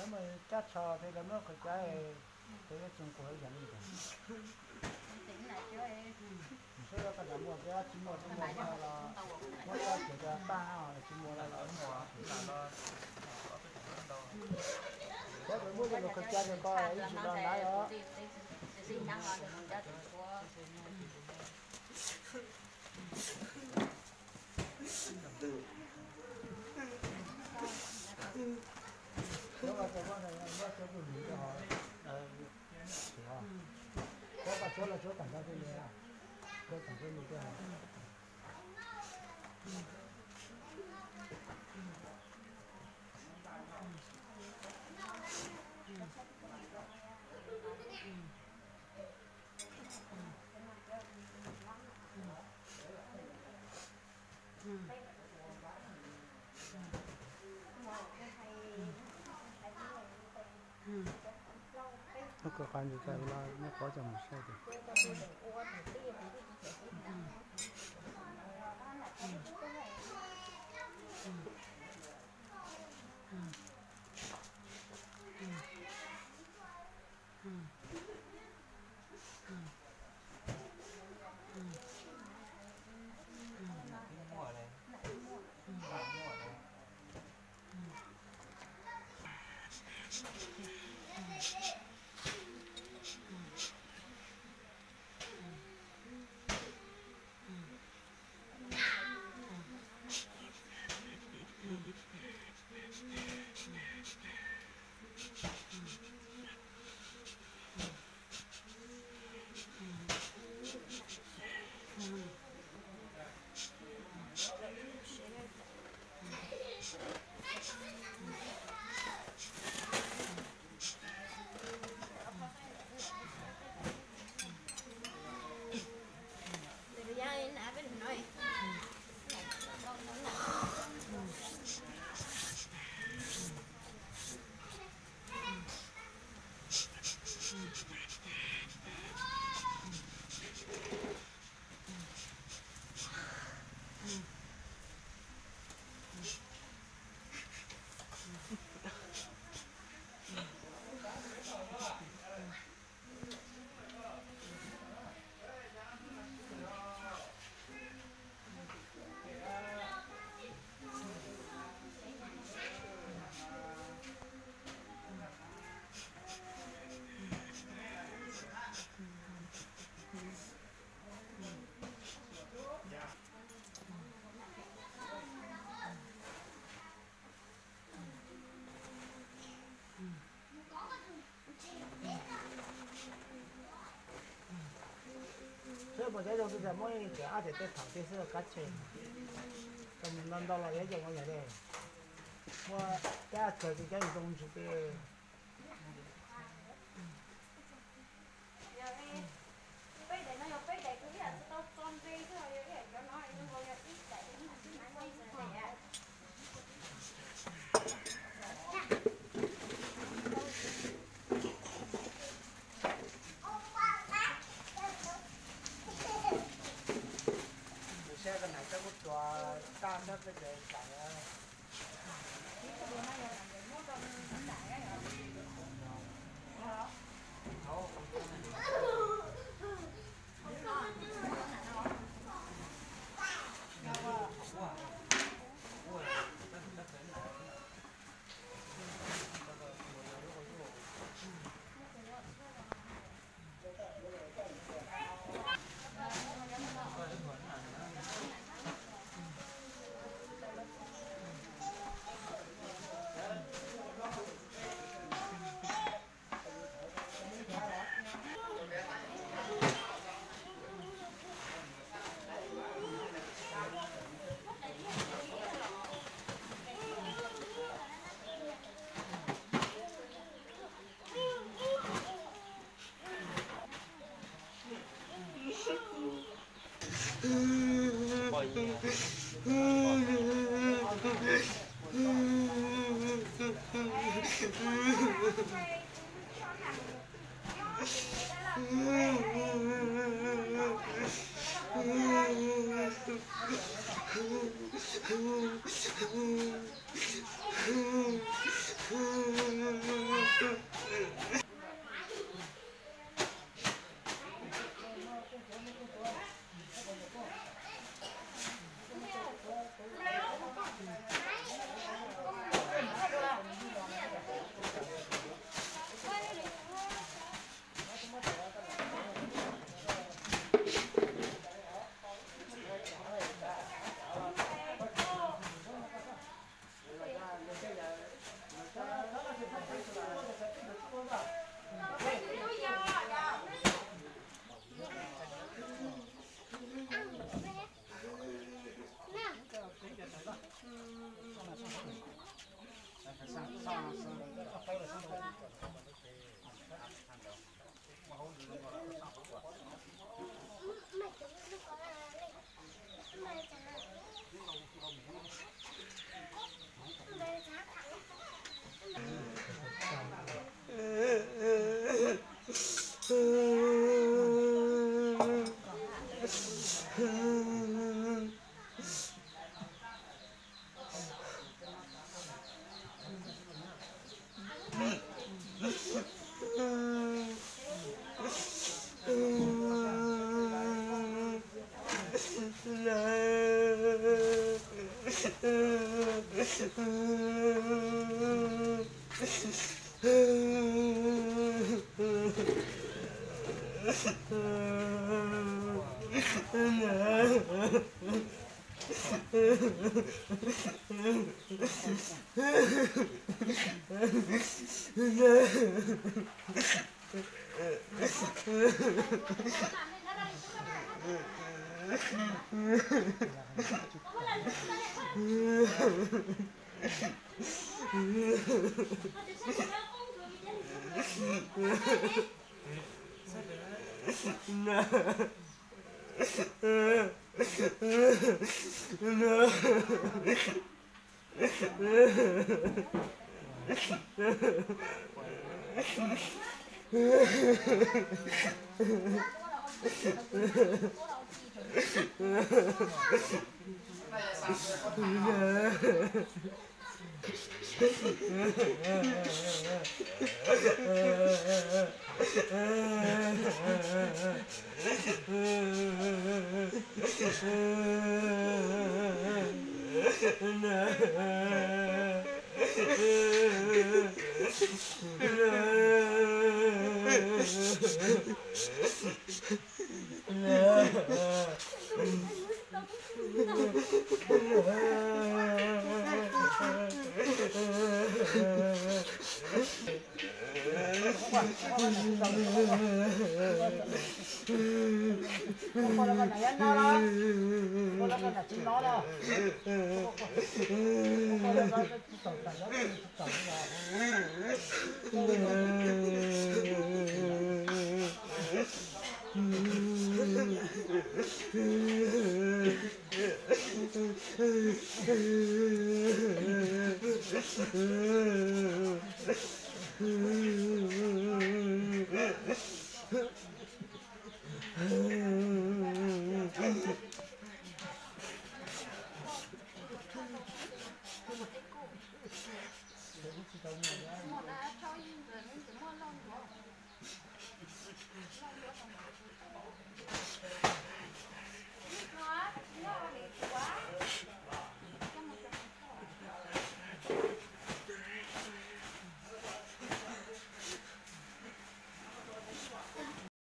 Lawv muaj cab tsho thiab lawv muab qhov cab, ces yuav tsis quav yam li ntawd. Seb koj muaj thiab tsis muaj, tsis muaj los muab cab ces tag, tsis muaj los muab cov qhov cab rau koj ib tsis los lawm os. Lub kawg qab ntsis tas los nej pov cov mus saib tias. Seb mus cov zoo tsis tas muab cov ab tias tej thaum tej xwb kab tseg. Tau mus ntau ntau los yog cov mus yog li muaj cab tsawg ces cab zoo ntsis tej. Saib koj nam koj kuj tuav tag sab peb tes tam.